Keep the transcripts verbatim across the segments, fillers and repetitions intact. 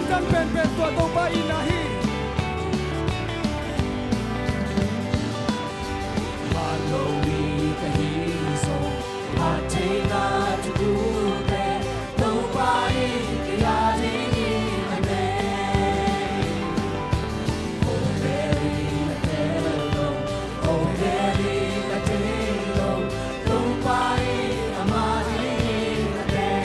Kan penpen tua Topa itna hi. Hat lo mi ka hi zong, hat theihna thutute Topa in kei a dingin a nei. Ko veli na tel lo, ko veli na thei lo, Topa in amah dingin a nei.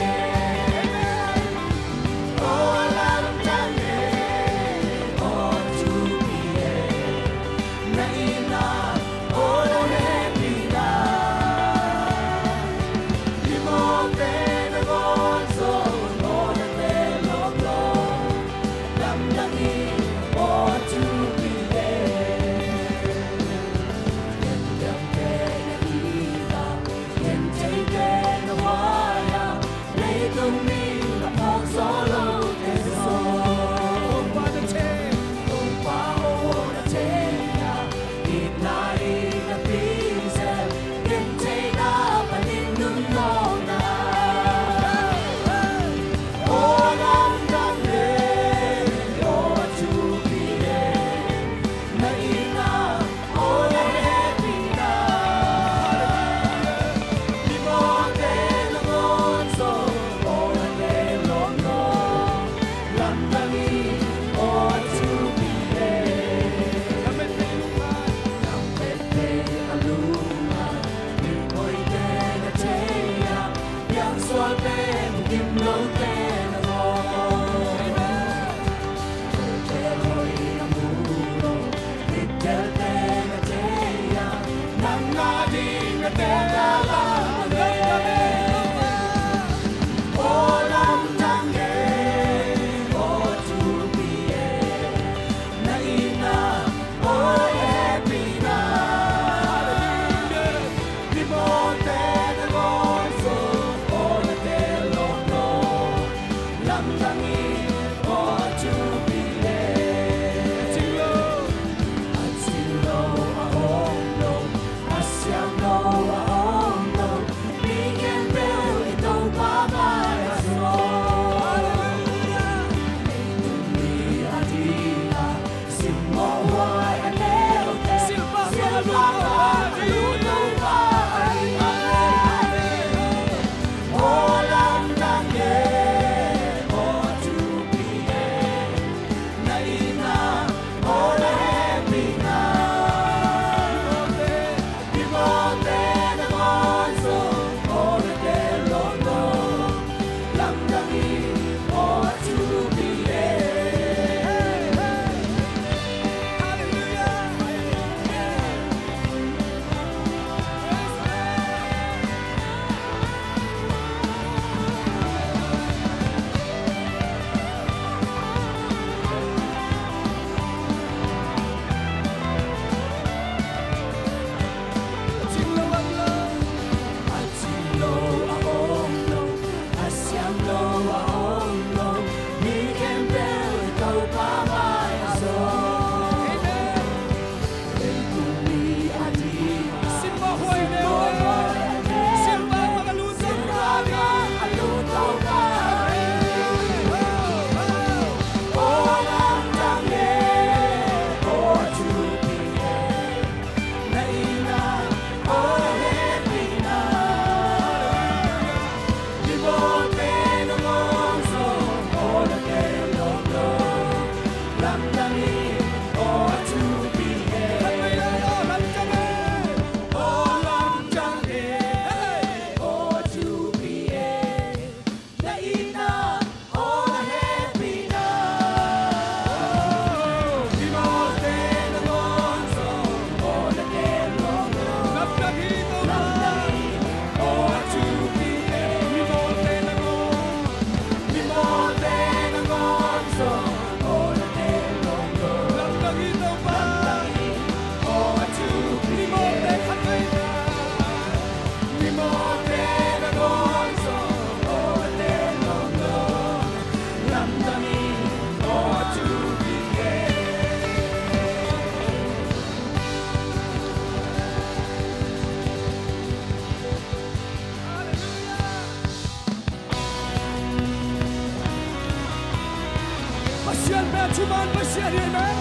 Pasian pen thuman Pasian hi, amen.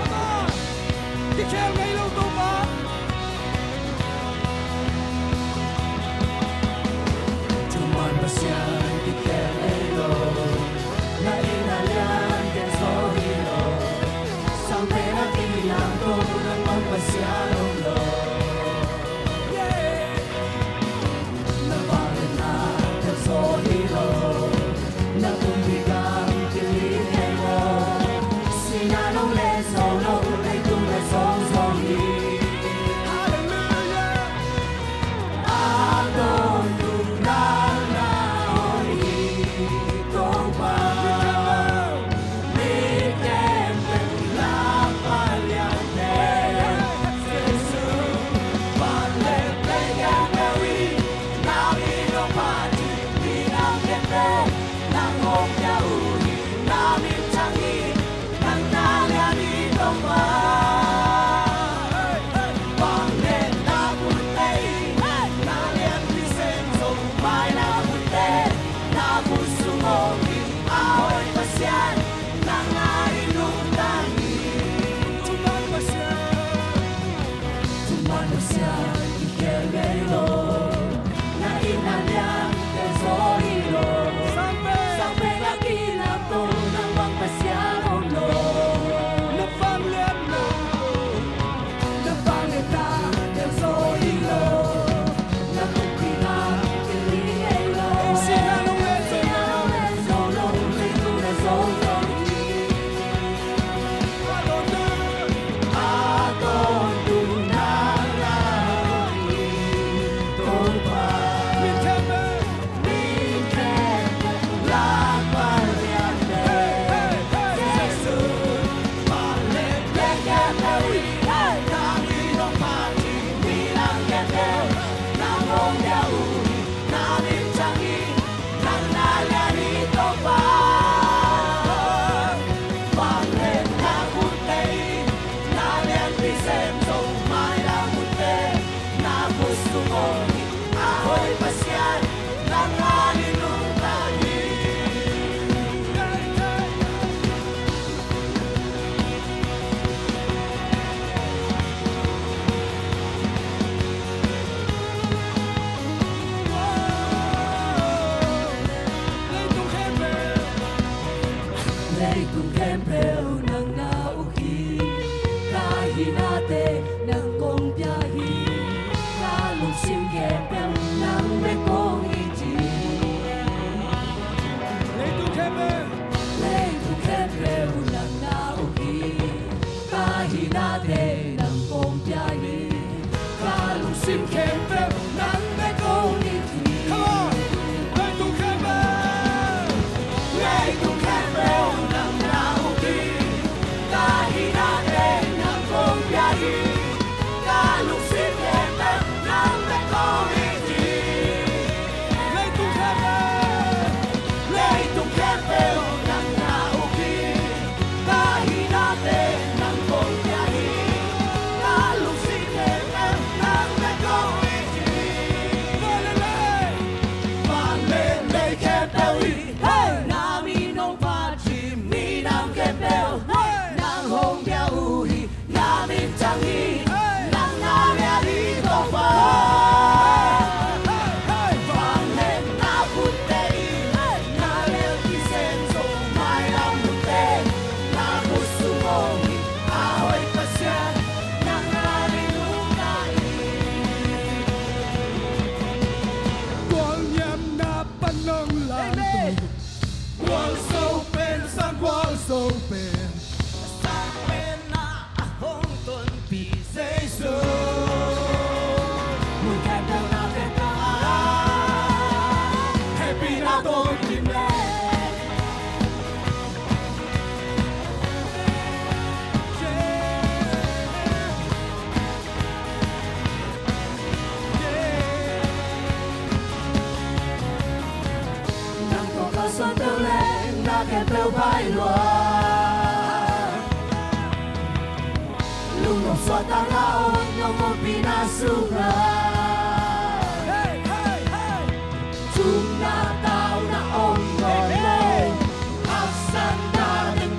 Amen. Kikhel ngei lo Topa. Thuman Pasian kikhel ngei lo. Na inn a lian ken zaw hi lo. Sangpen a kilang ko nang bang Pasian om lo. Yeah. Na vangliatna tel zaw hi lo. Na kumpi gam kili ngei lo. Sihna nong len zo lo, leitung le zong zong hi. Hallelujah. A tawntung nang na om hi, Topa. Mi khempeuh, mi khempeuh, Lalpa lian te. Jesu, vangliatna khempeuh in, na min hong phat hi, minam khempeuh nang hong pia uh hi, na min thang hi, nang na lian hi Topa. Vangliatna khempeuh in, na lianpi sem zo, mailam hun te na khut sung om hi, a hoih Pasian, nang na i nungta hi. Thuman Pasian, thuman Pasian kikhel ngei lo. Na inn a lian ken zaw hi lo. Sangpen, sangpen a kilang ko nang bang Pasian om lo. Na vangliatna, na vangliatna tel zaw hi lo. Na kumpi gam kili ngei lo. Sihna nong len zo lo, leitung le zong zong hi. A tawntung nang na om hi, Topa. Mi khempeuh, mi khempeuh, Lalpa lian te. Jesu, vangliatna khempeuh in, na min hong phat hi, minam khempeuh nang hong pia uh hi, na min thang hi, nang na lian hi Topa. Vangliatna khempeuh in, na lianpi sem zo, mailam hun te na khut sung om hi, a hoih Pasian, nang na i nungta hi. Leitung khempeuh, leitung khempeuh nang na uk hi. Ka hinate nang kong pia hi. Ka lungsim khempeuh nang bek kong it hi. Leitung khempeuh, leitung khempeuh nang na uk hi. Ka hinate nang kong pia hi. Ka lungsim khempeuh nang bek kong it hi. Come on. Leitung khempeuh, leitung khempeuh nang na uk hi. Ka hinate nang kong pia hi. Ka lungsim khempeuh nang bek kong it hi. Leitung khempeuh, leitung khempeuh nang na uk hi. Ka hinate nang kong pia hi. Ka lungsim khempeuh nang bek kong it hi. Vangliatna, vangliatna khempeuh in, hey, na min hong phat hi, minam khempeuh, hey, nang hong pia uh hi. Na min thang hi, hey, nang na lian hi Topa. Hey, hey, hey. Vangliatna khempeuh in, hey, na lianpi sem zo, mailam hun te na khut sung om hi, a hoih Pasian, nang na i nungta hi. Gualniamna pan nong lamto. Amen. Gualzo pen, sang gualzo pen, sang pen a hong tonpih Jesu. Mun khempeuh na khempeuh ah hehpihna tawh kidim leh. Nang tawh ka suan peuh leh na khempeuh bai lua. Lungnuam suahtakna om nong ompihna sungah. Thumna tauna om nawn lo. Haksatna teng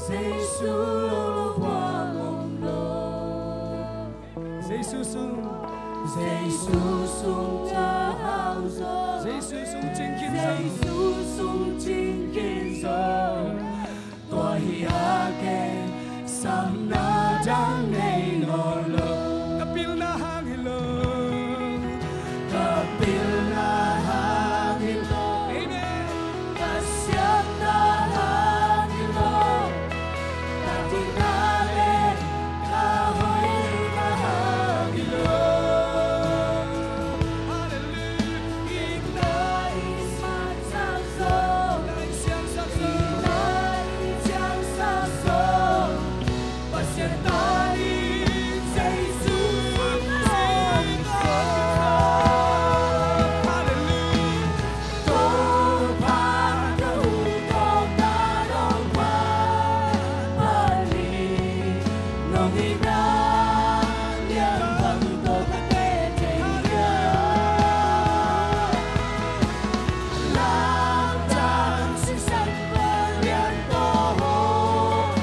Jesu lo buang om lo. Jesu sung, Jesu sung ta hau zo. Jesu sung cingkin zo. Jesu sung cingkin zo. Tua hi a ke samna dang nei nawn lo. Ka pilna hang hi lo. Ka pilna hang hi lo. Amen. Ka siamna hang hi lo. Ka dikna le ka hoihna hang hi lo. Hallelujah. Ina i siangsak zo. Ina i siangsak zo. Ina i siangsak zo. Pasian ta ding Jesu in sing zo. Hallelujah. Topa ka hukdawkna nong phat phat hi. Nong hihna lian bang tawh ka tete hi. Lamdang sisan vanglian tawh hong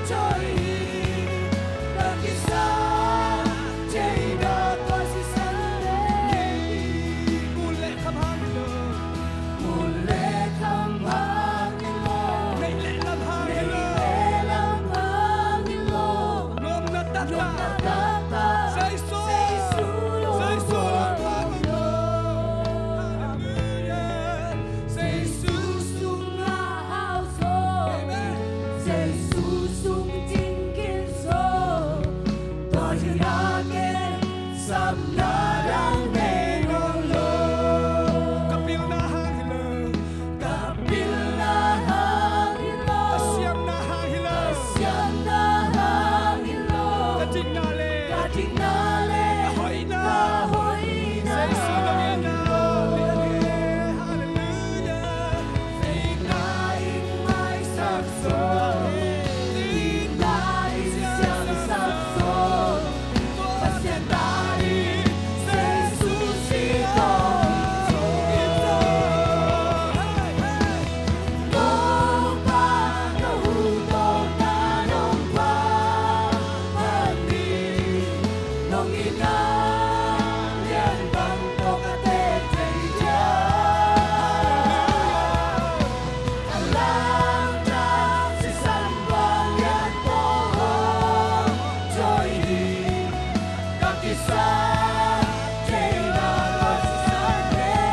tawh hi. Ka kisap theihna tua sisan leh hi. Mun le kham hang hi lo. Mun le kham hang hi lo. Neih le lam hang hi lo. Neih le lam hang hi lo. Nuamna taktak. Nuamna taktak. Jesu. Jesu lo. Jesu lo. Hallelujah. Jesu sungah hau zo. Amen. Jesu sung cingkin zo. Tua hi a ke samna dang nei nawn lo. Ka pilna hang hi lo. Ka pilna hang hi lo. Ka siamna hang hi lo. Ka siamna hang hi lo. Ka dikna le. Ka dikna le. Ka hoihna. Ka hoihna. Jesu nong itna. Hallelujah. Ina i maisak zo. Ina i siangsak zo. Pasian ta ding Jesu sing zo. Topa ka hukdawkna nong phat phat hi. Nong itna lian bang tawh ka tete hi. Lamdang sisan vanglian tawh hong tawh hi. Ka kisap theihna tua sisan leh hi.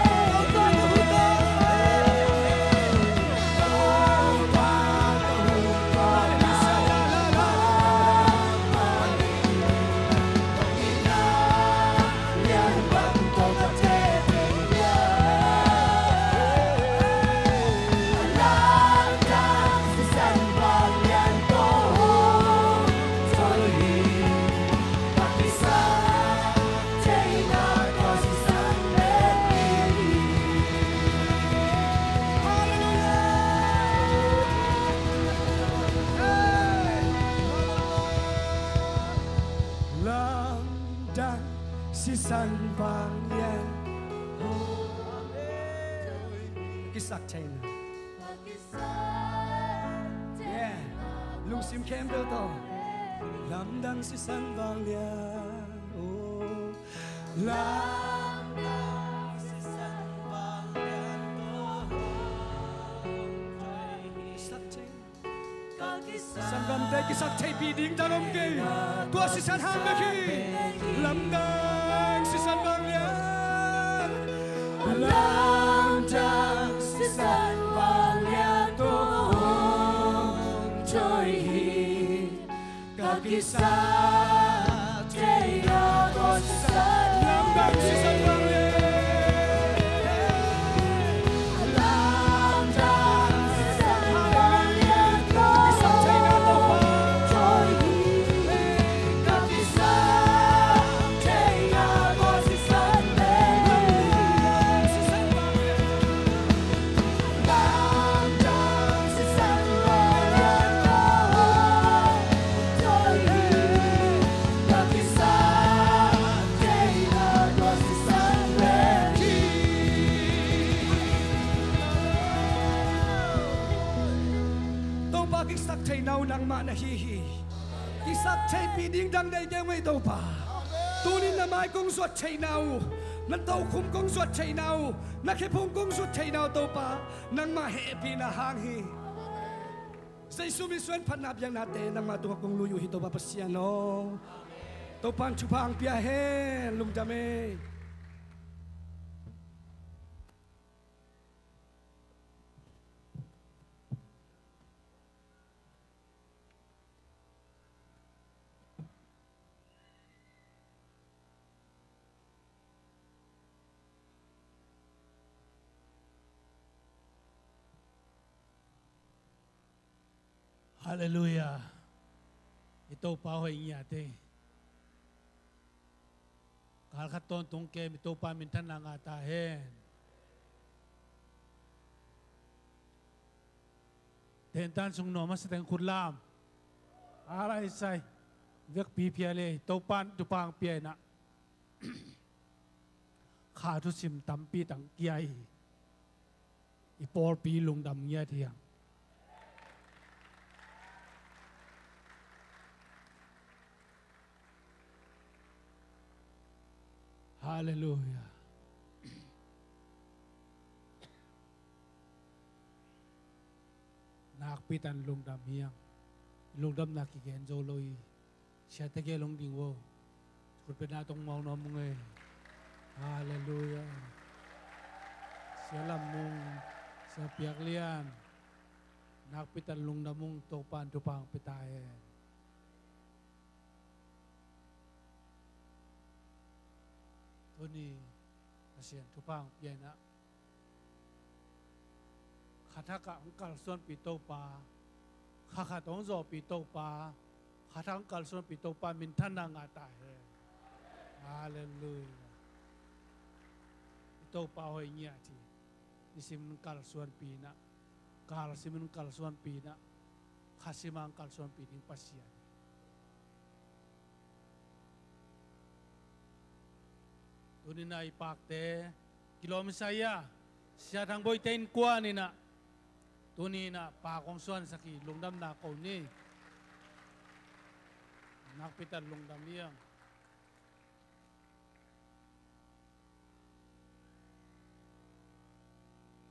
Lamdang sisan vanglian. Kisak theihna. Yeah. Lungsim khempeuh tawh. Lamdang sisan vanglian. Oh. Lamdang sisan vanglian tawh hong tawh hi. Sisan gamte kisak theihpih ding dan om kei. Tua sisan hang bek hi. Lamdang sisan vanglian. Lamdang sisan vanglian tawh hong tawh hi. Ka kisap theihna tua sisan. Lamdang sisan vanglian. Lamdang sisan vanglian tawh hong tawh hi. Ka kisap theihna tua sisan leh hi. Lamdang sisan vanglian tawh hong tawh hi. Sak theihna uh nangmah na hi hi. Kisak theihpih ding dang nei kei ung ei Topa. Tunin na mai kong zuat theihna uh, na tokhum kong zuat theihna uh, na khephung kong zuat theihna uh Topa, nangmah hehpihna hang hi. Jesu min suan phatna biaknate nangmah tungah kong lui uh hi Topa Pasian aw. Topan thupha ang pia hen, lungdam ei. Halleluiah. I Topa hoih ngiat hi. Kal khat tawntung kem i Topa minthanna ngah ta hen. Tentan sung nuam a sa teng khut lam. Alai sai. Vekpi phial ei, Topan thupha ang pia in ah. Kha thusim tampi tang kia hi. I pawlpi lungdam ngiat hi hang. Halleluiah. Nakpi tan lungdam hi hang. Lungdamna kigen zo lo hi. Siate gel hong ding vo. Khutbetna tawh mawk nuam ung ei. Halleluiah. Sia Lam Mung, Sia Piak Lian, nakpi tan lungdam ung, Topan thupha ang pia ta hen. Tuni Pasian thupha ang pia in ah. Kha thak ah hong kalsuanpih Topa, kha khat hong zawhpih Topa, kha thak hong kalsuanpih Topa minthanna ngah ta hen. Halleluiah. I Topa hoih ngiat hi. Nisim in kalsuanpih in ah, kal sim in kalsuanpih in ah, kha sim ah hong kalsuanpih ding Pasian hi. Tuni in ah i pakte kilawm i sa hi a, Sia Thang Boite innkuan in ah tuni in ah pak hong suansak hi, lungdamna ko ni. Nakpi tan lungdam hi hang.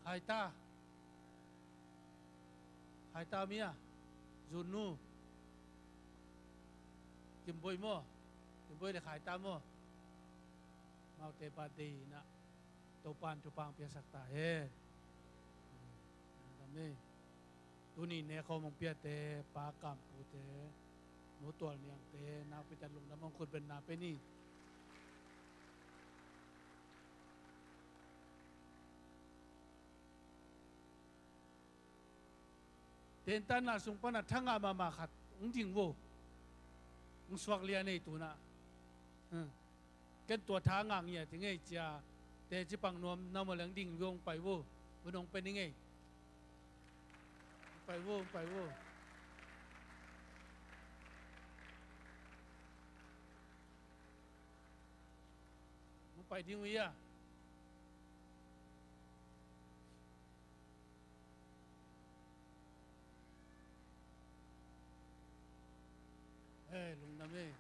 Khaita. Khaita mi a, Zunnu. Kimboi maw? Kimboi le Khaita maw? Amaute birthday in ah Topan thupha ang piasak ta hen. Amen. Tuni nekhawm hong piate, Pa Kam Pu te, Nu Tual Niang te, nakpi tan lungdam hong khutbetna pia ni. Tentanna sung pan a tha ngah mahmah khat hong ding vo. Hong suak lian ei tu in ah. Hmm. Ken tua tha ngah ngiat ing ei, cia teci pang nuam na maw leng ding vo, hong pai vo. Hun hong pia ning ei. Hong pai vo, hong pai vo. Hong pai ding uh hi a. Hei, lungdam ei.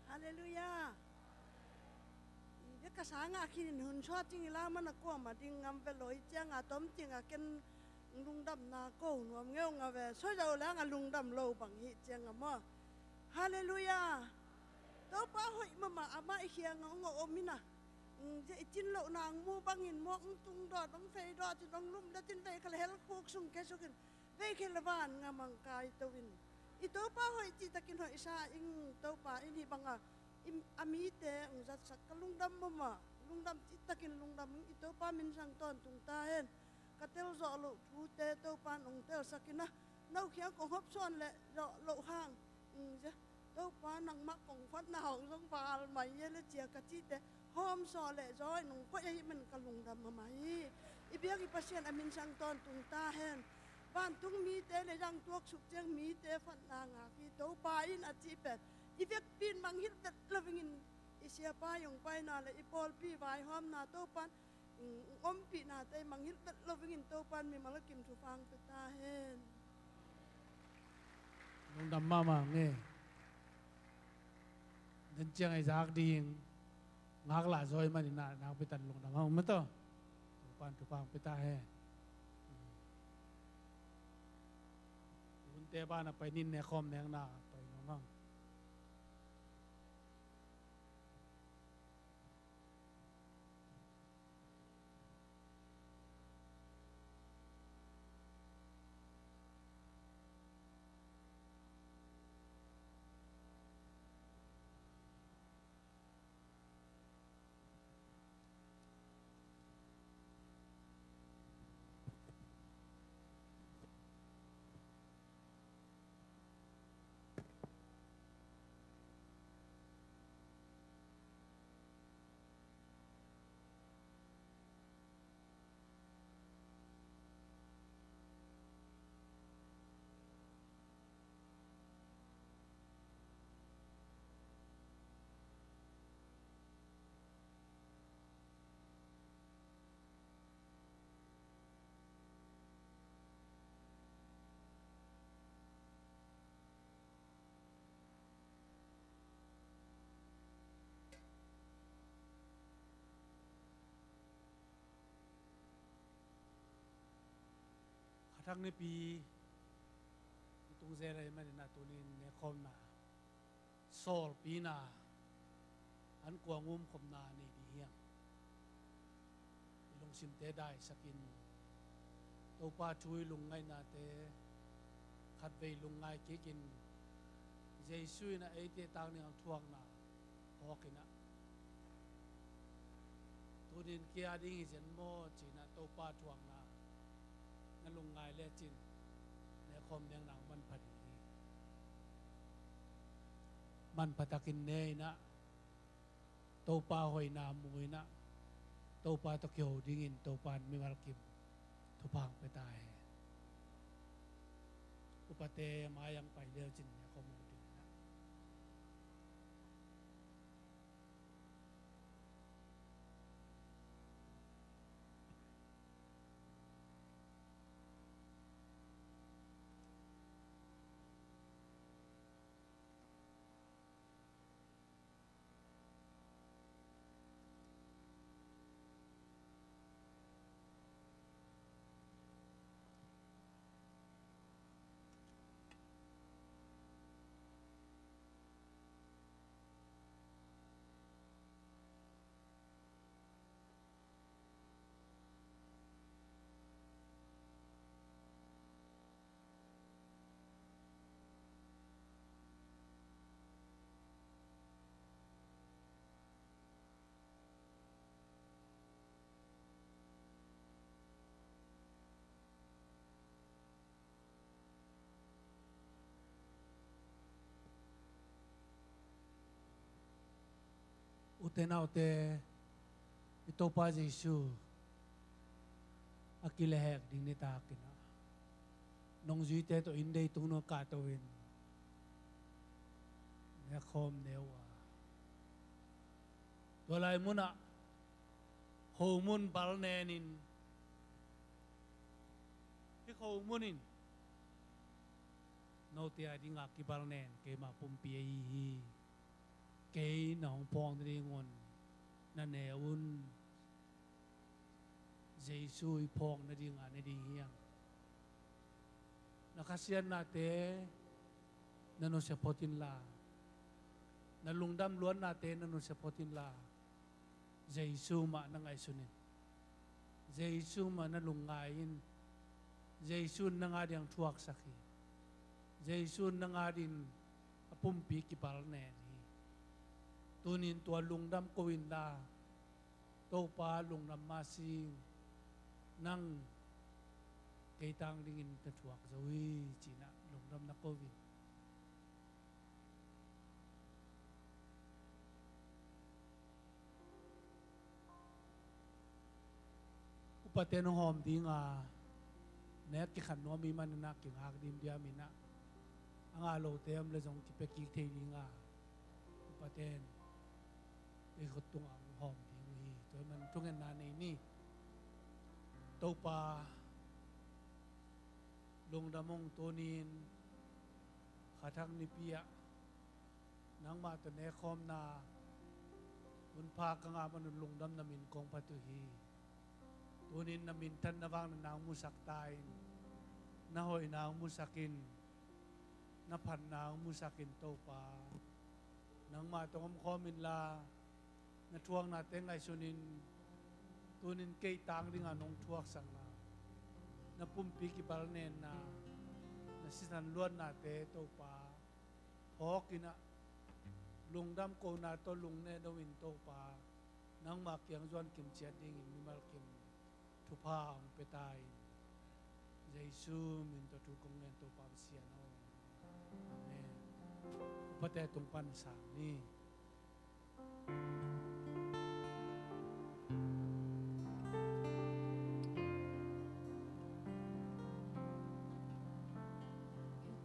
Halleluiah. I bia ka sangah khin in hun sawt ding i la man a kuamah ding ngam ve lo hi cianga tom cianga ken lungdamna ko nuam ngeu nga ve. Soi zo leng a lungdam lo bang hi cianga maw. Halleluiah. Topa hoih mahmah, amah i khiang a hong om in a. Zia i cin lohna hong mu bangin maw, hong tung dawt, hong fei dawt in, hong lum dawt in, vei kha le hell khuk sung khe sukin, vei kha le van ngam ah kai to in. I Topa hoih cihtakin hoihsa ing, Topa in hih banga a mite hong zatsak ka lungdam mahmah, lungdam cihtakin lungdam ing. I Topa min sang tawntung ta hen. Ka tel zawh loh thute Topa in hong telsak in a, no khiang kong hopsawn leh zawh loh hang. Ing zia, Topa nangmah kong khuatna hong zong val mai e le cia ka cihte hawmsaw leh zaw in hong koih ahih man ka lungdam mahmah hi. I biak i Pasian a min sang tawntung ta hen. vantung mite le zang tuaksuk ciang mite phatna ngak hi. Topa in a cih pen i vekpi in mangngilh vet lo dingin i siapa i hong paina le i pawlpi vaihawmna Topa in, mm, ompihnate i mangngilh vet lo dingin Topa in mimal kim thupha hong pia ta hen. Lungdam mahmah nge. Den ciang i zak ding ngaklah zaw ahih manin ah nakpi tak lungdam hang om maw taw. Topa in thupha hong pia ta hen. Hunte banah pai ni, nekhawm nekna pai nuam hang. Kha thak nipi hong tung zel ahih manin ah tuni-in nekhawmna, sawlpina, an kuang umkhopna nei ding hi hang. I lungsimte daisakin Topa thu i lungngaihnate khatvei lungngai kikin Jesu in ah eite tang ding hong thuakna phawkin ah, tuni-in kei a ding hi zen maw ci-in ah Topa thuakna na lungngai lecin nekhawm nekna hong manpha ding hi. Manpha takin ne-in ah Topa hoihna mu-in ah Topa tawh kiho dingin Topa in mimal kim thupha hong pia ta hen. Upate mai-ah hong pai lecin nekhawm uh dingin ah. Ute naute, i Topa Jesu a kilehhek ding nitakin ah nungzuite tawh inn deitung nung kahto in nekhawm ne uh a, tua lai munah khomun balnen in, hih khomun in note a dingah kibalnen keima pumpi ahi hi. Kei na hong phawk nadingun na ne un. Jesu i phawk nadingah ne ding hi hang. Na khasiatnate na nusia phot inla, na lungdam luatnate na nusia phot inla, Jesu mah na ngaihsun in. Jesu mah na lungngai in. Jesu in nang a ding thuaksak hi. Jesu in nang a ding a pumpi kibalnen hi. Tunin tua lungdam ko inla, Topa lungdam masing, nang kei tang dingin ka thuak zo hi, ci-in ah lungdam na ko in. Upate nong hawm ding a, nek kikhan nuam i manin ah kingak dimdiam in ah, a ngah lote om le zong kipia kik thei ding a, upate in ei khut tungah hong hawm ding uh hi. Tua ahih manin thungetna nei ni. Topa, lungdam ung. Tuni-in Kha Thak Nipi ah nangmah tawh nekkhawmna hun pha ka ngah man un lungdam, na min kong phat uh hi. Tuni-in na minthanna vang na nang musak ta in, na hoihna hong musak in, na phatna hong musak in Topa. Nangmah tawh omkhawm inla, na thuaknate ngaihsun in, tuni-in kei tang dingah nong thuaksakna, na pumpi kibalnenna, na sisan luatnate Topa phawk in ah, lungdam kohna tawh lungneh do in Topa, nangmah kiang zuan kim ciat dingin mimal kim thupha hong pia ta in. Jesu min tawh thu kong ngen, Topa Pasian aw. Amen. Upate tung pan sang ni.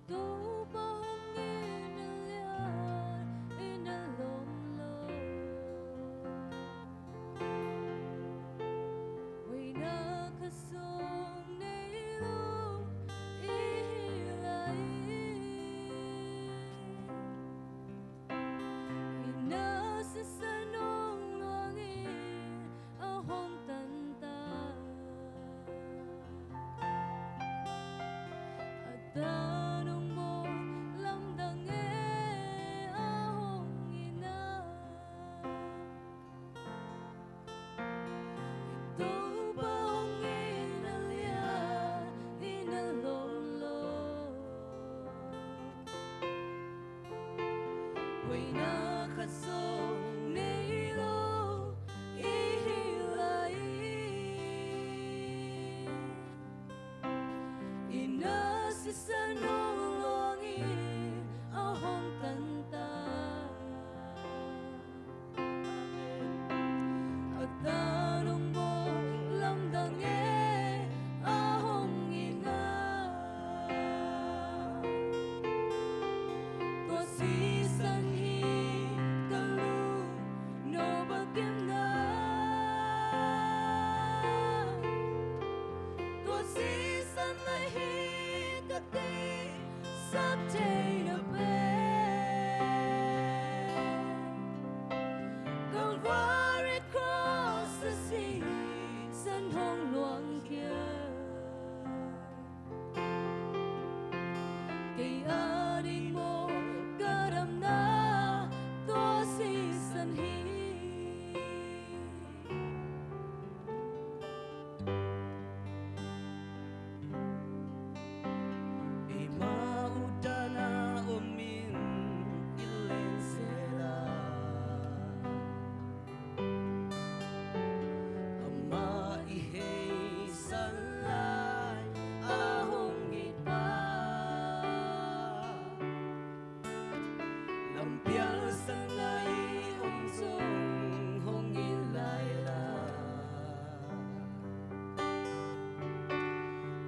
Topa hong ngen a lian in a lom lo, hoihna khat zong nei lo i hi lai. I na sisan hong luang in a hong tan ta. A tan hong mawk lamdang e, a hong i na. Topa hong ngen a lian in a lom lo, hoihna khat zong nei lo i hi lai. I na sisan hong luang in a hong tan ta. A tan hong mawk lamdang e, a hong i na. Tua sisan hi ka lung nop a kimna. Tua sisan na hi ka teisak theihna pen, Calvary cross a sisan hong luangkhia. Kei a ding mawk ka damna tua sisan hi. Eima utana om in i len sela, amah i heisan lai a hong i pa. Lampial sanna i om zong hong i laila.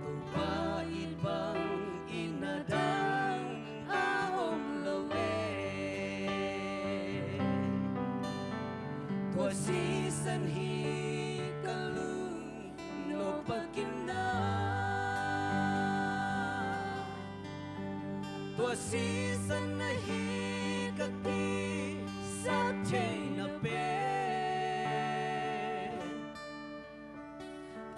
Topa i bang i na dang a om lo e. Tua sisan hi ka lung nop a kimna. Tua sisan na hi ka teisak theihna pen,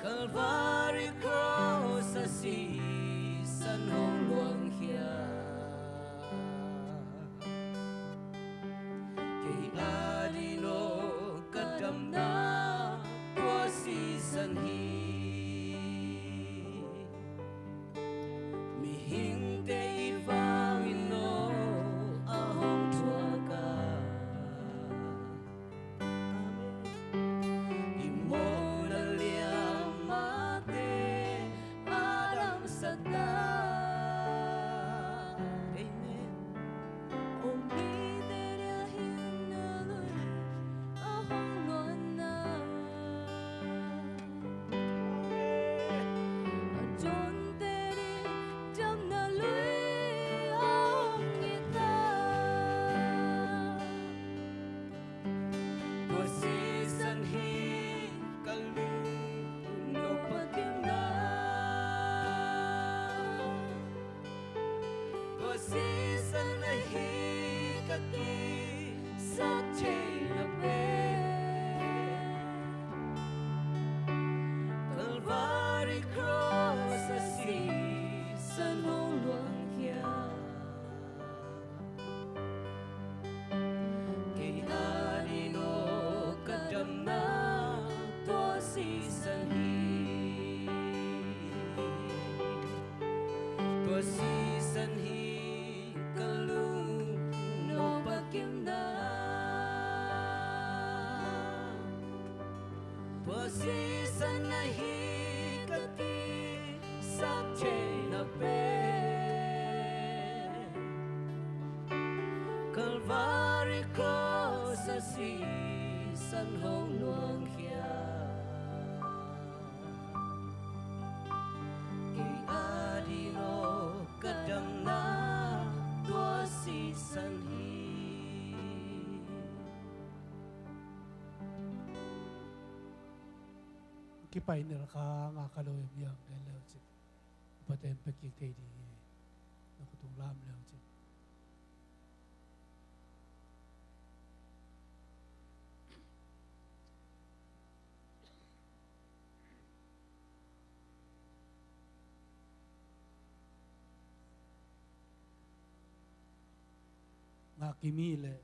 Calvary cross a sisan hong luangkhia. Kei a ding lo ka damna tua sisan hi. Mihingte i vangin no a hong thuak a, i mawhna liam mahte a dam Sisan ahi ka kisap theihna pen Calvary cross a sisan hong luangkhia. Kei ading aw ka damna tua sisan hi. Tua sisan hi ka lungnuam a kimna. Tua sisan ahi ka kisap theihna pen Calvary cross a sisan hong luangkhia. Kei ading aw ka damna tua sisan hi. Kipai nel kha ngah ka lo em, liang den leu cin. Upaten pia kik thei ding hi. Na khutung lam leu cin. Ngah kim hi leh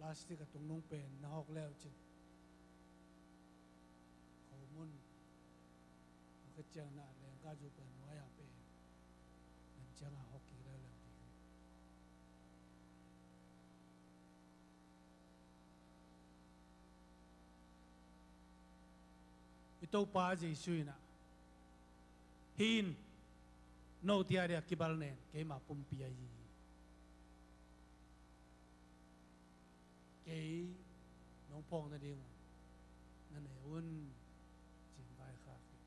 plastic a tungnung pen na hawk leu cin, khomun hawk khit ciang na lengka zu pen nuai-ah pen, nan ciangah hawk kik leuleu ding hi. I Topa Jesu in ah, hih in note a dia kibal nen keima pumpi ahi hi. Kei nong phawk nading un na ne un, ci-in vaikhak hi.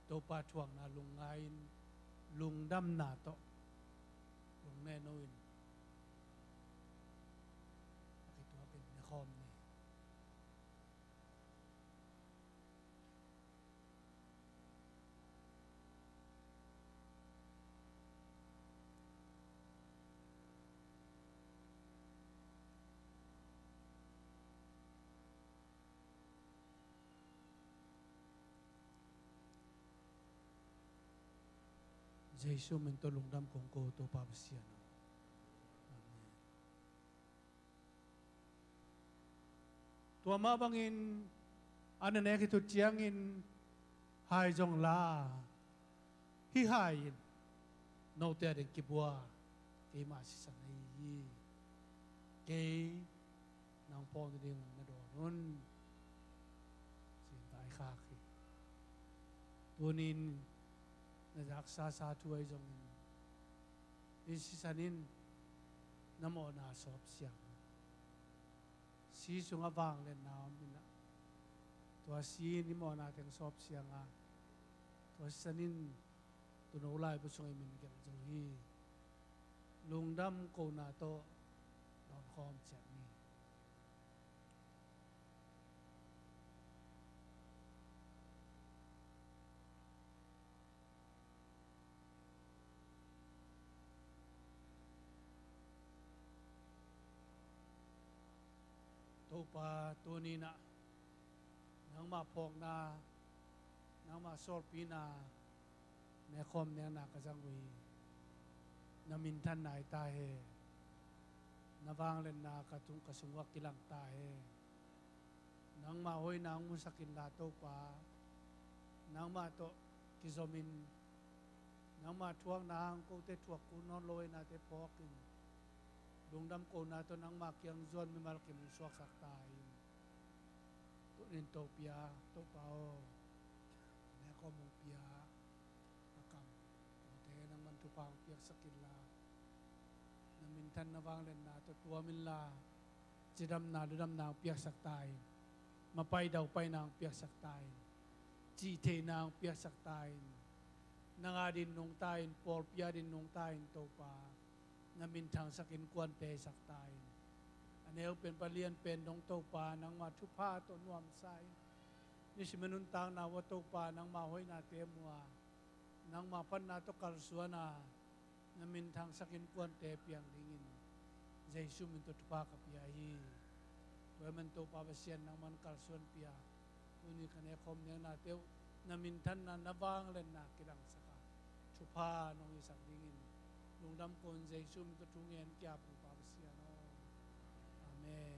Topa thuakna lungngai-in lungdamna tawh lungnet no-in a kituakin nekhawm ni. Jesu min tawh lungdam kong ko, Topa Pasian aw. Amen. Tua mah bangin a na nek khit uh ciangin hai zong la, hih hai in note ading kibua, keima sisan ahi hi. Kei nang phawk nading un na dawn un, ci-in vaikhak hi. Tuni-in na zaksa sa thu ahi zongin, hih sisan in na mawhna sawp siang a, si sungah vangliatna om in ah, tua si in i mawhna teng sawp siang a, tua sisan in tuuno laibu sungah i min gelh zo hi. Lungdam kohna tawh dawnkhawm ciat ni. Topa, tuni-in ah nangmah phawkna, nangmah sawlpina nekhawm nekna ka zang uh hi. Na minthanna hi ta hen. Na vangliatna ka tung, ka sungah kilang ta hen. Nangmah hoihna hong musak inla Topa, nangmah tawh kizomin, nangmah thuakna hang kote thuak kul nawn lo, hoihnate phawkin, lungdam kohna tawh nangmah kiang zuan mimal kim hong suaksak ta in. Tuni-in Topa, Topa aw, nekhawm hong pia, a kam, kote nangman thupha hong piaksak inla, na minthanna vangliatna tawh tuam inla, cidamna ludamna hong piaksak ta in. Mapai daupaina hong piaksak ta in. Cihtheihna hong piaksak ta in. Nang ading nungta in, pawlpi ading nungta in Topa, na minthangsak in, kuanteisak ta in. A neu pen, palian pen dong Topa, nangma thupha tawh nuamsa in, nisim a nuntakna uah Topa, nangma hoihnate mu a, nangma phatna tawh kalsuan a, na minthangsak innkuante piang dingin Jesu min tawh thupha ka pia hi. Tua ahih manin Topa Pasian, nangman kalsuanpih a, tuni ka nekkhawm neknate uh na minthanna, na vangliatna kidangsak a, thupha nong hisak dingin lungdam ko-in Jesu min tawh thu ngen ka hi, Topa Pasian aw. Amen.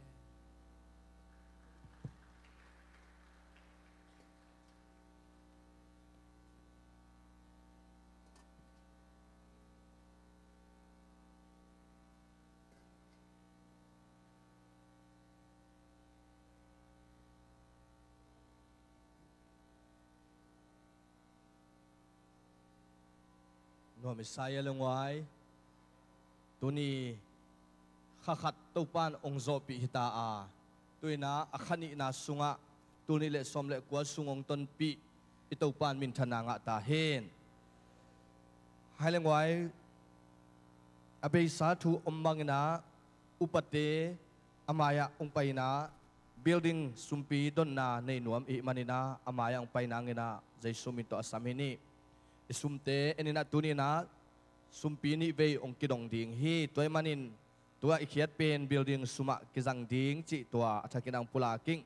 Nuam i sa hi a le nguai. Tuni kha khat Topan hong zawhpih hi ta a, tu-in ah a kha nihna sungah tul nih le sawm le kua sung hong tonpih i Topan minthanna ngah ta hen. Hi a le nguai, a beisa thu om bangin ah upate a mai-ah hong pai-in ah building sumpi donna nei nuam i hih manin ah a mai-ah hong pai nangin ah Jesu min tawh a sam hi ni. I sumte en-in ah tuni-in ah sumpi nih vei hong kidong ding hi. Tua ahih manin tua i khiat pen building sumah kizang ding cih tua a thakin ah hong pulak ing.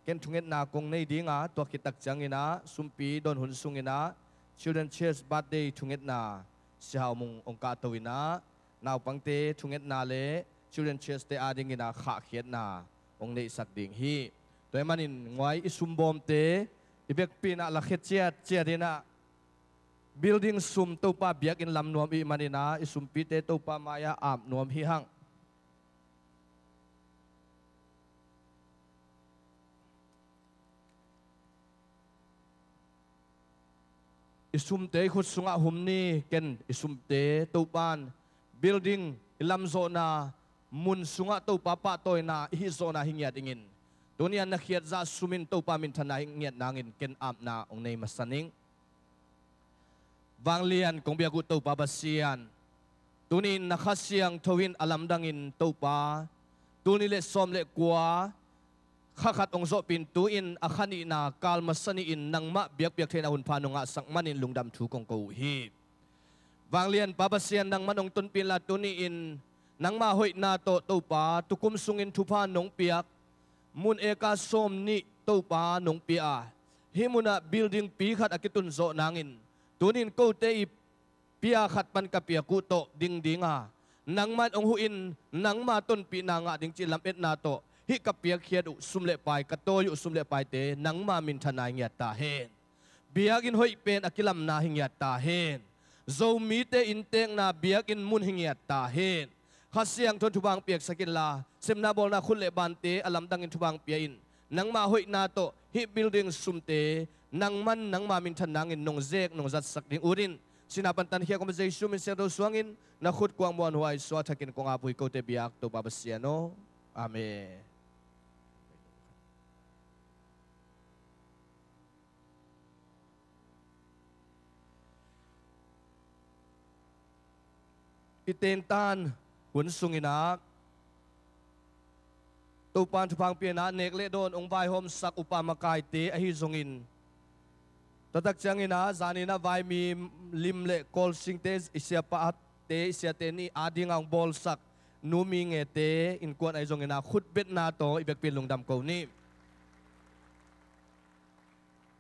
Ken thungetna kong nei ding a, tua khit tak ciangin ah sumpi don hun sungin ah Children Church birthday thungetna Si Hau Mung hong kahto-in ah naupangte thungetna le Children Church-te adingin ah khahkhiatna hong neihsak ding hi. Tua ahih manin nguai, i sumbawmte i vekpi-in ah lakhia ciatciat in ah building sum Topa biakinn lam nuam i hih manin ah i sumpite Topa mai-ah ap nuam hi hang. I sumte i khut sungah hum ni. Ken i sumte Topan building i lamzawhna mun sungah Topa pahtawina i hih zawhna hi ngiat ingin, tuni-a na khiatzah sum in Topa minthanna hi ngiat nangin ken apna hong nei masa ning. Vanglian kong biak uh Topa Pasian, tuni-in na Kha Siangtho in a lamdangin Topa, tul nih le sawm le kua kha khat hong zawhpih in, tu-in a kha nihna kal masa ni-in nangmah biakpiak theihna hunpha nong ngahsak manin lungdam thu kong ko uh hi. Vanglian Pa Pasian, nangman hong tonpih inla, tuni-in nangma hoihna tawh Topa, tukum sungin thupha nong piak mun eka sawm nih Topa nong pia a, hih munah building pi khat a kitun zawh nangin, tuni-in kote i pia khat pan ka piak uh tawh ding dinga, nangman hong huh in, nangma tonpihna ngah ding cih lametna tawh hih ka piakkhiat uh sum le pai, ka tawi uh sum le paite nangma minthanna hi ngiat ta hen. Biakinn hoih pen a kilamna hi ngiat ta hen. Zomite innteekna biakinn mun hi ngiat ta hen. Kha Siangtho in thupha hong piaksak inla, sepna bawlna khut le bante a lamdangin thupha hong pia in, nangma hoihna tawh hih building sumte nangman nangma minthan nangin nong zek nong zatsak ding ut in. Sihna pan tankhia kawm Jesu min Siangtho suangin na khut kuang muanhuai suah thakin kong ap uh hi, kote biak Topa Pasian aw. Amen. I tentan hun sungin ah Topan thupha hong pia in ah nek le dawn hong vaihawmsak upa makaite ahi zongin, tua tak ciangin ah zanin ah vaimi lim le kawlsingte, i siapate, i siate nih adinga hong bawlsak Nu Mi Nge te innkuan ahi zongin ah khutbetna tawh i vekpi in lungdam ko ni.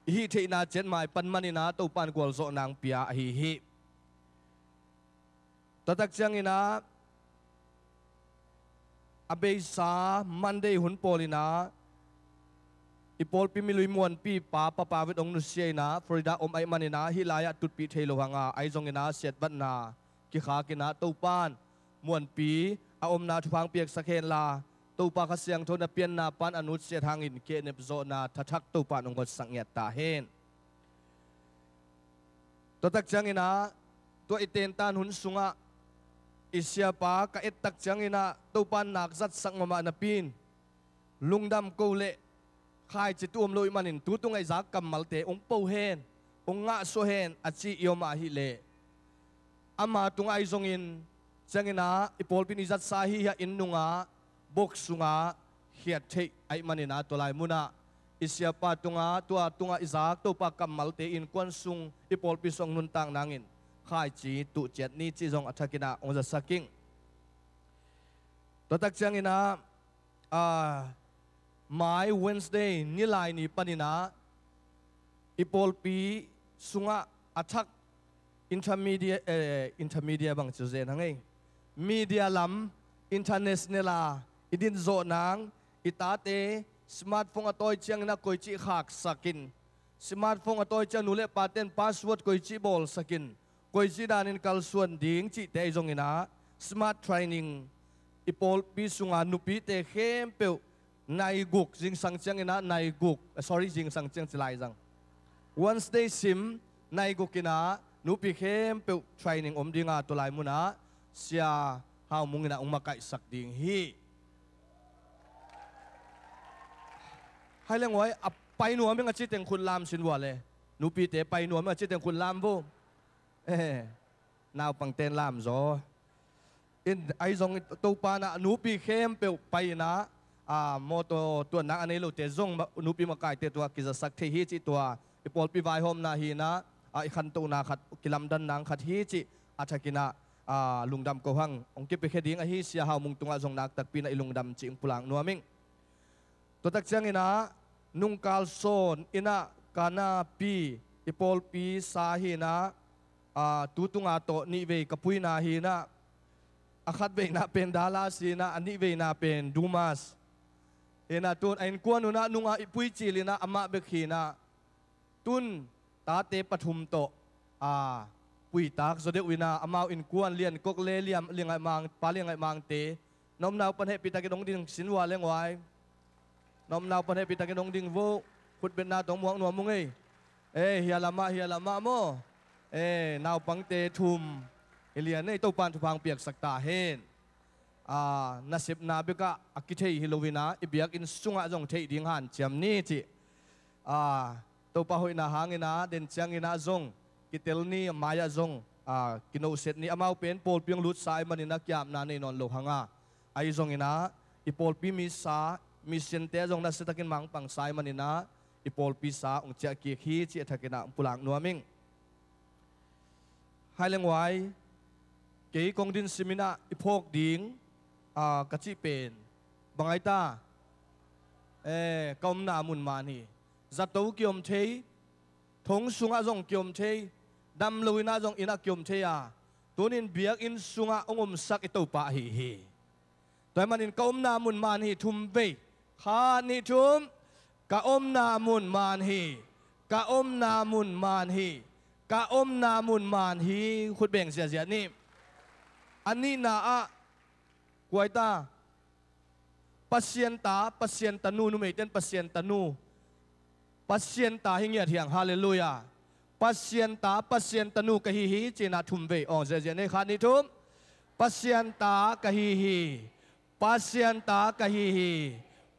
I hih theihna ciat mai pan manin ah Topan gualzawhna hong pia ahi hi. Tua tak ciangin ah a beisa Monday hun pawlin ah i pawlpi milui muanpi pa, Papa Vet hong nusia in ah Florida om ahih manin ah hih lai-ah tutpih thei lo hang a, ahi zongin ah siatvatna kikhakin ah Topan muanpi a omna thupha hong piaksak henla, Topa Kha Siangtho in a pianna pan a nutsiat hangin kehnep zawhna thathak Topan hong hotsak ngiat ta hen. Tua tak ciangin ah tua i tentan hun sungah i siapa ka et tak ciangin ah Topan nak zatsak mahmah napi in, lungdam ko leh khaici tu om lo ahih manin tutung a i zak kammalte hong po hen, hong ngahsuah hen a ci i om ahih leh, ama tungah ahi zongin, ciangin ah i pawlpi in i zatsa ahi hiah inn nungah bok sungah khiat theih ahih manin ah, tua lai munah i siapa tungah, tua tungah i zak Topa kammalte innkuan sung, i pawlpi sung nuntak nangin khaici tuh ciat ni cih zong a thakin ah hong zasak ing. Tua tak ciangin ah, ah, mai Wednesday nilai ni panin ah i pawlpi sungah a thak intermediate, eh, intermediate bang ci zen hang ei, media lam, international a i din zawh nang, i tate smartphone a tawi ciangin ah koici khaksak in, smartphone a tawi ciang nu le paten password koici bawlsak in, koici danin kalsuan ding cihte ahi zongin ah, smart training i pawlpi sunga nupite khempeuh nai guk, zingsang ciangin ah nai guk, eh, sorry, zingsang ciang ci lai zang, Wednesday sim nai guk in ah nupi khempeuh training om ding a, tua lai munah Sia Hau Mung in ah hong makaihsak ding hi. Hai le nguai, a pai nuam ing a ci teng khut lam sin vua le. Nupite pai nuam ing a ci teng khut lam vo. Eh, naupangten lam zaw. In, ahi zong Topa in ah nupi khempeuh pai in ah, ah, mawtaw tuanna a nei lote zong ma-, nupi makaite tungah kizasak thei hi cih, tua i pawlpi vaihawmna hi in ah, ah, i khantohna khat, kilamdanna khat hi cih a thakin ah, ah, lungdam ko hang. Hong kipiakhia ding ahi Sia Hau Mung tungah zong nak takpi in ah i lungdam cih hong pulak nuam ing. Tua tak ciangin ah, nungkal sawn in ah Kanapi i pawlpi sa hi in ah, ah, tu tunga tawh nih vei ka puina hi in ah, a khat veina pen Dallas hi in ah, a nih veina pen Dumas hi in ah, tun a innkuan un ah nungah i pui cil in ah amah bek hi in ah, tun tate pathum tawh, a, puitak zaw deuh in ah, amau innkuan Lian Kok le Liam, Lian Ngaih Mang, Pa Lian Ngaih Mangte, na omna uh pan hehpihtakin hong ding sin vua le nguai. Na omna uh pan hehpihtakin hong ding vo. Khutbetna tawh muak nuam ung ei. Eh, hia lamah, hia lamah maw. Eh, naupangte thum hi lian ei, Topa'n thupha hong piaksak ta hen. A, nasepna bekah a kithei hi lo in ah, i biakinn sungah zong theih ding hanciam ni cih, a, Topa hoihna hangin ah, den ciangin ah zong kitel ni, a mai-ah zong, a, kinohset ni, amau pen pawlpi hong lutsa ahih manin ah kiapna nei nawn lo hang a, ahi zongin ah, i pawlpi misa, missionte ah zong nasiatakin mangpangsa ahih manin ah, i pawlpi sa hong ciahkik hi cih a thakin ah hong pulak nuam ing. Hai le nguai, kei kong din simin ah i phawk ding, a, ka cih pen bang ai ta? Eh, ka omna mun man hi. Zato kiom thei, thong sungah zong kiom thei, dam lo in ah zong inn ah kiom thei a, tunin biakinn sungah hong omsak i Topa ahi hi. Tua ahih manin ka omna mun man hi, thum vei. Khat, nih, thum. Ka omna mun man hi. Ka omna mun man hi. Ka omna mun man hi. Khut beng ziahziah ni. A nihna ah, kua ai ta? Pasian ta, Pasian tanu, numeite'n Pasian tanu, Pasian ta hi ngiat hi hang. Halleluiah. Pasian ta, Pasian tanu ka hi hi, ci-in ah thum vei. Aw, ziahziah ni, khat, nih, thum. Pasian ta ka hi hi. Pasian ta ka hi hi.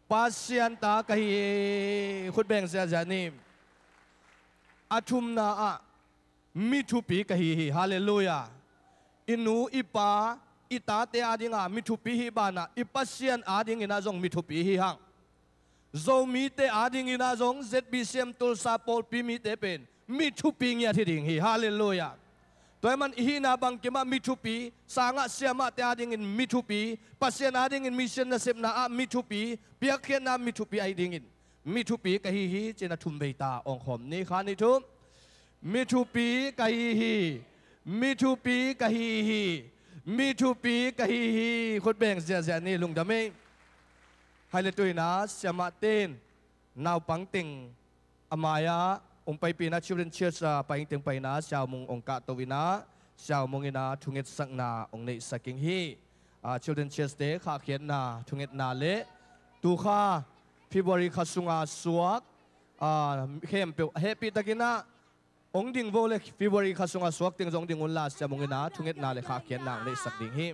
Pasian ta ka hi hi. Khut beng ziahziah ni. A thumna ah, mi thupi ka hi hi. Halleluiah. I nu, i pa, i tate adinga mi thupi hi banah, i Pasian adingin ah zong mi thupi hi hang. Zomite adingin ah zong, Z B C M Tulsa pawlpi mite pen mi thupi ngiat hi ding hi. Halleluiah. Tua ahih man i hihna bangkim ah mi thupi, sangah siamahte adingin mi thupi, Pasian adingin mission nasepna ah mi thupi, piakkhiatna mi thupi ahi dingin, mi thupi ka hi hi, ci-in ah thum vei ta, awng khawm ni, khat, nih, thum. Mi thupi ka hi hi. Mi thupi ka hi hi. Mi thupi ka hi hi. Khut beng ziahziah ni, lungdam ei. Hai le tu-in ah siamahte in naupang teng a mai-ah hong paipih in ah, Children Church, ah, pai ing teng pai in ah, Sia Hau Mung hong kahto in ah, Sia Hau Mung in ah thungetsakna hong neihsak ing hi. Ah, Children Church-te khahkhiatna, thungetna le tu kha February kha sunga suak, ah, khempeuh hehpihtakin ah hong ding vo le, February kha sunga suak teng zong ding unla, Sia Mung in ah thungetna le khahkhiatna hong neihsak ding hi.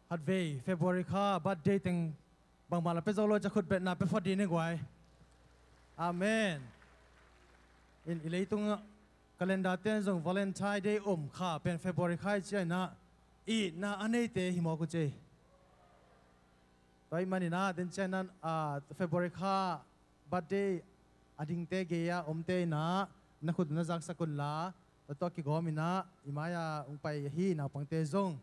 Khatvei February kha birthday teng bangmah la pia zo lo ciang khutbetna pia phot dih ni guai. Amen. In i leitung calendar ten zong Valentine Day om kha pen February kha i ciang inah itna a neite hi mawk uh ci. Tua ahih maninah den ciang inah, ah, February kha birthday a dingte gei-a omte inah na khut na zaksak unla, tua tawh kigawm inah i mai-a hong pai ahi naupangte zong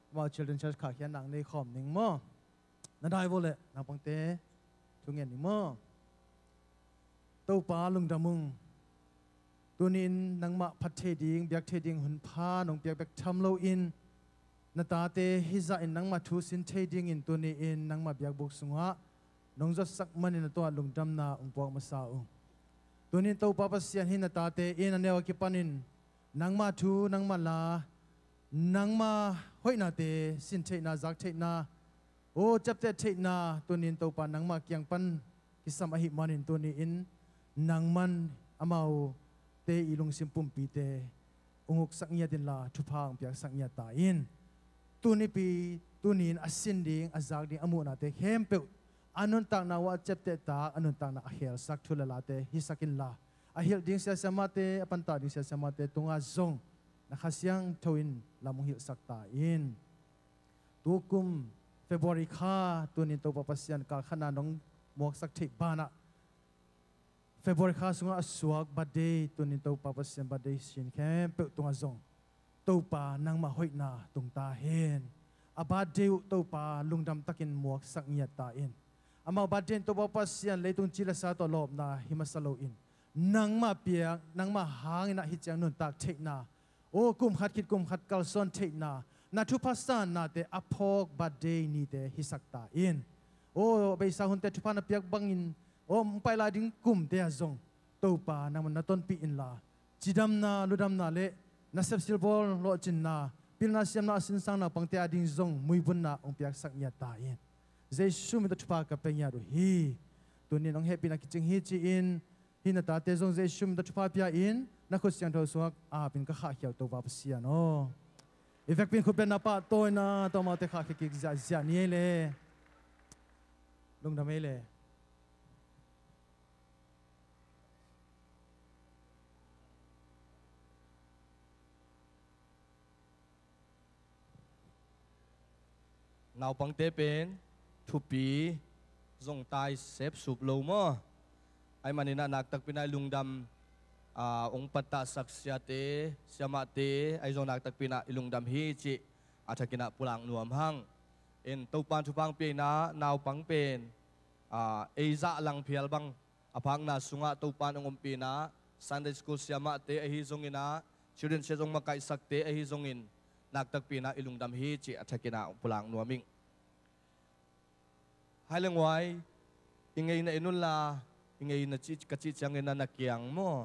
amau Children Church khahkhiatna nei khawm ning maw? Na dai vua leh naupangte thu ngen ning maw? Topa lungdam ung. Tuni-in nangmah phat thei ding, biak thei ding hun pha nong piak bek tham loin na tate hih zahin nangmah thu sin thei dingin tuni-in nangmah biakbuk sungah nong zuatsak manin a tungah lungdamna hong puak masa uh. Tuni-in Topa Pasian, hih na tate in a neu a kipanin nangmah thu, nangmah la, nangmah hoihnate sin theihna, zak theihna, aw, ciapteh theihna tuni-in Topa nangmah kiang pan kisam ahih manin tuni-in nangman amaute i lungsim pumpite hong uksak ngiat inla thupha hong piaksak ngiat ta in. Tunipi, tuni-in a sin ding, a zak ding, a muhnate khempeuh a nuntakna uh a ciaptehtak, a nuntakna a khelsak thu le late hisak inla, a hilh ding sia siamahte, a pantak ding sia siamahte tungah zong na Kha Siangtho in lam hong hilhsak ta in. Tukum February kha tuni-in Topa Pasian kal khatna nong muaksak theih banah February kha sungah a suak birthday, tuni-in Topa Pasian birthday sin khempeuh tungah zong Topa nangmah hoihna tung ta hen. A birthday uh Topa lungdam takin muaksak ngiat ta in. Amau birthday in Topa Pasian leitung ci le sa tawh lawpna hi masa loin nangmah piak, nangmah hangin ah hih ciang nuntak theihna, aw, kum khat khit kum khat kalsuan theihna, na thupha sannate a phawk birthday nite hisak ta in. Aw, beisa hunte thupha na piak bangin, aw, hong pai lai ding kumte ah zong Topa nangman na tonpih inla, cidamna, ludamna le nasep silbawl lawhcinna, pilna siamna a sinsang naupangte ading zong muibunna hong piaksak ngiat ta in. Jesu min tawh thupha ka pia ngiat uh hi. Tuni-in hong hehpihna kicing hi ci-in, hih na tate zong Jesu min tawh thupha pia in, na khut siangtho sungah ap in ka khahkhia uh Topa Pasian aw. I vekpi in khutbetna pahtawina tawh amaute khahkhia kik ziahziah ni ei le. Lungdam ei le. Naupangte pen thupi zong tai sepsup lo maw? Ahih manin ah naktakpi in ah i lungdam, ah, hong pattahsak siate, siamahte ahi zong naktakpi in ah i lungdam hi cih a thakin ah pulak nuam hang. In Topa in thupha hong pia in ah naupang pen, ah, ei zah lang phial bang a phakna sungah Topa in hong ompih in ah Sunday School siamahte ahi zongin ah, Children Church hong makaihsakte ahi zongin, naktakpi in ah i lungdam hi cih a thakin ah pulak nuam ing. Hai le nguai, i ngeina en unla, i ngeina cih, ka cih ciangin ah na kiang maw?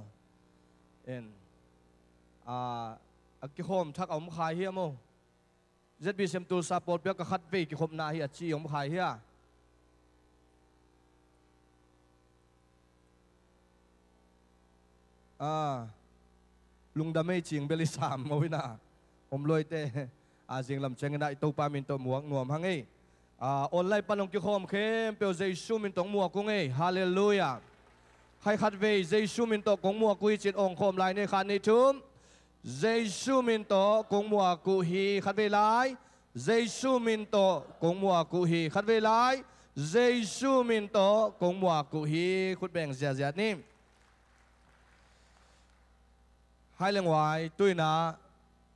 En. Ah, a kikhawm thak a om kha hi a maw? Z B C M Tulsa pawlpi ah ka khatvei kikhopna hi a ci om khai hi a. Ah, lungdam ei cing bel i sam mo ina. Om luaite. A zinglam ciangin ah i Topa min tawh muak nuam hang ei. Ah, online pan hong kikhawm khempeuh Jesu min tawh hong muak ung ei. Halleluiah. Khai khatvei Jesu min tawh kong muak uh hi cin awng khawm lai ni, khat ni thum. Jesu min tawh kong muak uh hi, khatvei lai. Jesu min tawh kong muak uh hi, khatvei lai. Jesu min tawh kong muak uh hi, khut beng ziahziah ni. Hai le nguai, tu-in ah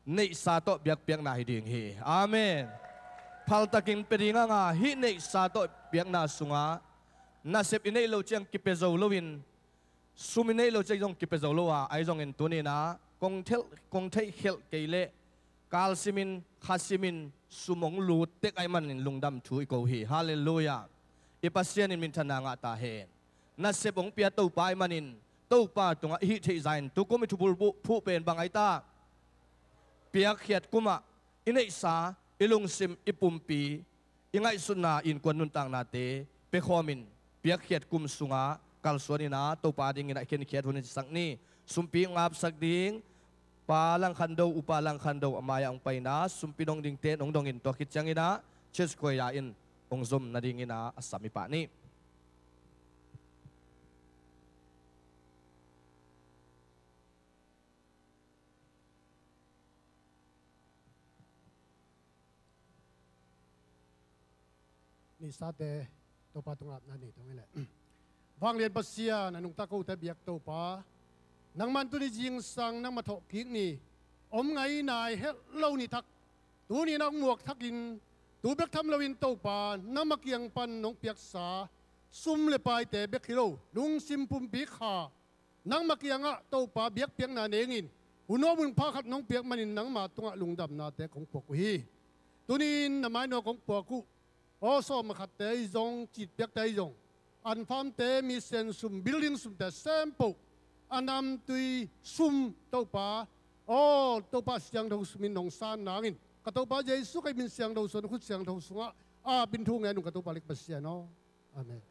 neihsa tawh biakpiakna hi ding hi. Amen. Phaltakin pia ding hang a, hih neihsa tawh biakna sungah nasep i neih loh ciang kipia zo loin, sum i neih loh ciang zong kipia zo lo a, ahi zongin tuni-in ah kong theih, kong theih khelh kei leh kalsimin, khasimin sum hong lut tek ahih manin lungdam thu i ko hi. Halleluiah. I Pasian in minthanna ngah ta hen. Nasep hong pia Topa ahih manin Topa tungah i hih theih zah in tukum i thubulbuh phuh pen bang ahi ta? Piakkhiat kum ah i neihsa, i lungsim, i pumpi, i ngaihsutna, innkuan nuntaknate pia khawmin piakkhiat kum sungah kalsuan in ah Topa dingin ah i khenkhiat hun in cisak ni. Sumpi hong apsak ding Pa Lang Khan Do, Upa Lang Khan Do a mai-ah hong pai in ah sumpi dong dingte in hong dongin, tua khit ciangin ah church choir in hong zom nadingin ah a sam i pah ni. Nihsate Topa tungah na nei tong hi leh. Vanglian Pasian, a nungta kote biak Topa, nangman tuni zingsang nangma thawhkik ni, om ngai nai het lo ni thak, tuni nang muak thakin, tu bek tham loin Topa nangma kiang pan nong piaksa sum le paite bek hi lo, lungsim pumpi kha nangma kiangah Topa biakpiakna nengin, hun nuam hun pha khat nong piak manin nangma tungah lungdamnate kong puak uh hi. Tuni-in na maino kong puak uh. Aw sawm khatte ahi zong, citpiakte ahi zong, anfamte, mission sum, building sumte sempoh, a namtui sum Topa, aw Topa siangtho sumin nong san nangin, ka Topa Jesu ka min siangtho suan khut siangtho sungah a pin thu ngen ung ka Topa lek Pasian aw. Amen.